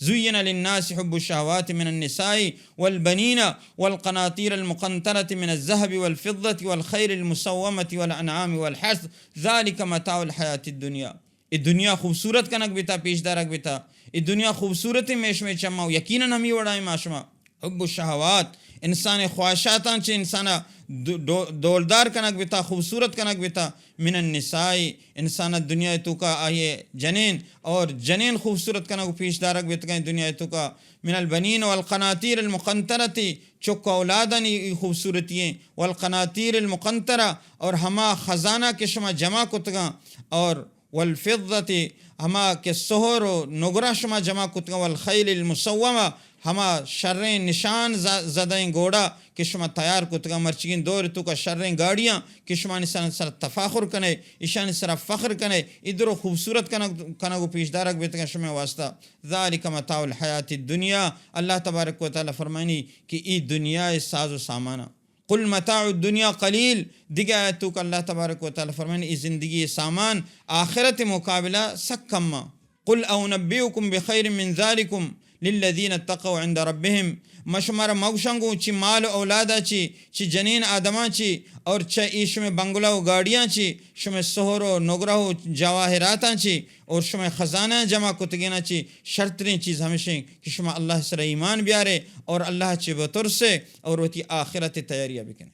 زين للناس حب الشهوات من النساء والبنين والقناطير المقنطرة من الذهب والفضة والخيل المسومة والأنعام والحرث ذلك متاع الحياة الدنيا. اے دنیا خوبصورت کنگ بیتا، پیش دارگ بیتا. اے دنیا خوبصورت میشمے چما، و یقیناً ہمی وڑائیں ماشما. حب الشهوات، انسان خواہشاتاں چہ انسان دو-، دو-، دولدار کنگ بیتا، خوبصورت کنگ بیتا. من النساء، انسان دنیا توکا آئیے جنین، اور جنین خوبصورت کنگ و پیش دارگ بیتگیں دنیا توکا. من البنین والقناطیر المقنطرة، چک اولادانی خوبصورتی ہیں. والقناطیر المقنطرة، اور ہما خزانہ کہ شما جمع کتگاں، اور والفضة، ہما کہ سہر و نگرہ شما جمع کتگاں، والخیل المسومہ، ہما شریں نشان ز-، زدیں گوڑا کہ شما تیار کتگاں، مرچیگیں دور توکا شریں گاڑیاں کہ شما نسان سر تفاخر کنے، ایشانی سرا فخر کنے، ادرو خوبصورت کنگ، کنگ و پیش دارگ بیتگاں شما واسطہ. ذلك متاع الحیات الدنیا، اللہ تبارک و تعالی فرمانی کہ ای دنیا ساز و سامانا. قل متاع الدنیا قلیل، دگہ آیت توکا اللہ تبارک و تعالی فرمانی، ای زندگی سامان آخرت مقابلہ سک کما. قل أنبئكم بخير من ذلكم للذين اتقوا عند ربهم، ما شمارا مگوشاں گوں چی مال و اولادا چی، چی جنین آدماں چی، اور چہ ای شمے بنگلہ و گاڑیاں چی، شمے سہر و نگرہ و جواہراتاں چی، اور شمے خزانہ جمع کتگیناں چی، شرتریں چیز ہمیشیں کہ شما اللہ سر ایمان بیارے اور اللہ چی بترسے اور وتی آخرت تیاریا بکنے.